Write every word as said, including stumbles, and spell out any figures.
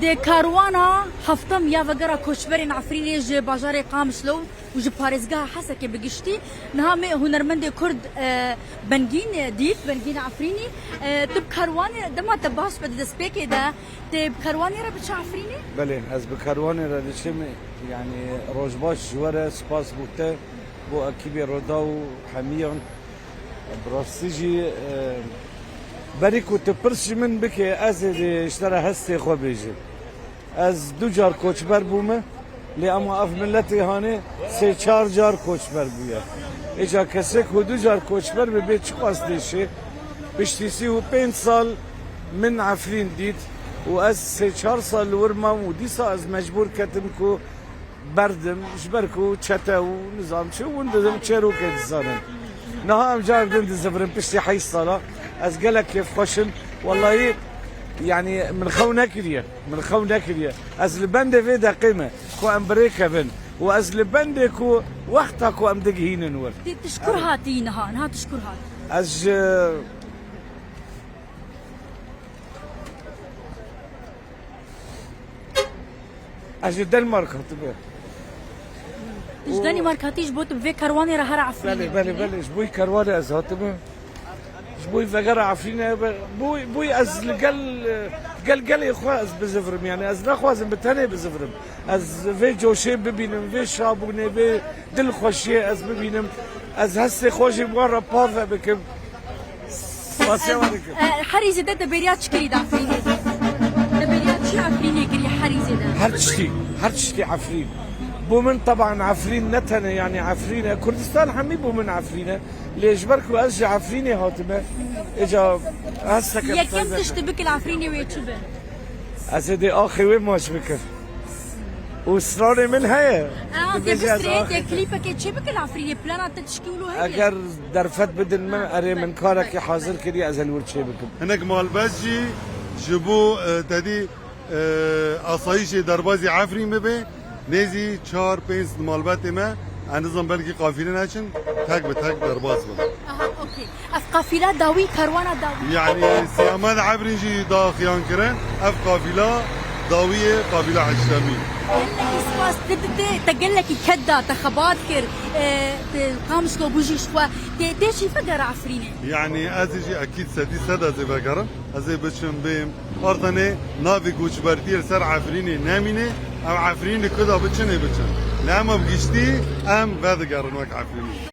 Di karwana heftem ya vegera koçberên Efrînê ji bajarê Qamişlo û ji parêzgeha Hesekê bi giştî, niha me hunermendê Kurd, e, Bengîn, e, dît, Bengîn Efrînî. E, tu bi karwanê, dema te baş be di destpêkê de, tê bi karwanê re biçe Efrînê? Belê, ez bi karwanê re diçim, yanî roj baş ji we re, spas bo te, bo ekîbê Roda û hemiyan. Bi rastî jî, e, berî ku tu pirs ji min bikê, ez ê dê ji te re hestê xwe bêjim. Ez du car koçber bûme, lê ema ev miletê hanê sê çar car koçber bûye. Îca kesê ku du car koçber be, bê çiqas dêşê? Piştî sî û pênc sal min Efrîn dît û ez sê çar sal li wir mam û dîsa ez mecbûr ketim ku berdim, ji ber ku çete û nizam çi û win didim çêrokê dizanin. Niha em carekdin dizivirin piştî heyş sala. Ez gelek kêfxweş im. Wellahî, yanî min xew nekiriye. Min xew nekiriye. Ez li bendê vê deqê me ku em bi rê kevin û ez li bendê ku wexta ku em digihînin wir. Ti, ti ji kur hatî niha? Niha ti ji kur hat? Ez ji Ez ji Denmark hatime. Tu ji Denmark hatî, ji bo tu bi vê kerwanê re here Efrînê. Belê, belê, belê. Ji bo kerwanê ez hatime. Ji bo vegera Efrînê, be-, bo, bo ez li gel, gel gelê xwe ez bizivirim. Yani ez naxwazim bi tenê bizivirim. Ez vê coşê bibînim, vê şabûnê, vê dilxweşiyê ez bibînim. Ez hestê xwe jî bi wan re parve bikim. Spasiya we dikim. E, herî zêde te bêriya çi kirî di Efrînê de? Te bêriya çi Efrînê kirî herî zêde? Her tiştî, her tiştî Efrîn. Bo min teban Efrîn ne tenê, yani Efrîn e. Kurdistan hemî bo min Efrîn e. Lê ji ber ku ez ji Efrînê hatime, êca hesteke Yekem taybet tişt e. Bikil Efrînê wê çi be? Ez ê dê axê wê maç bikim. Û stranê min heye. Aa, dê bistrê, dê klîpekê çê bikil Efrînê, plana te tişkî wilo heye? Eger derfet bidin min, erê min karekî hazir kiriye, ez ê li wir çê bikim. Hinek malbet jî ji bo, e, tedî, e, asayîşê derbazî Efrîn bibe, nêzî çar pênc malbetê me, ez nizam belkî qafîle neçin, tek bi tek derbas bin. Aha, okey. Ev qafîla dawî, kerwana dawî. Yani, Siyamed Efrîn jî daxiyan kirin, ev qafîla dawî ye, qafîla heştemî. Gelekî spas, te, te, te, te gelekî ked da, te xebat kir, e, te Qamişlo bû jî ji xwe, te, te jî vegera Efrînê. Yani, ez jî ekîd sedî sed ez ê vegerim, ez ê biçim bêm. Artanê navê koçbertiyê li ser Efrînê nemîne, ev Efrîn li ku da biçin ê biçin. Lê ema bi giştî em vedigerin wek Efrînê.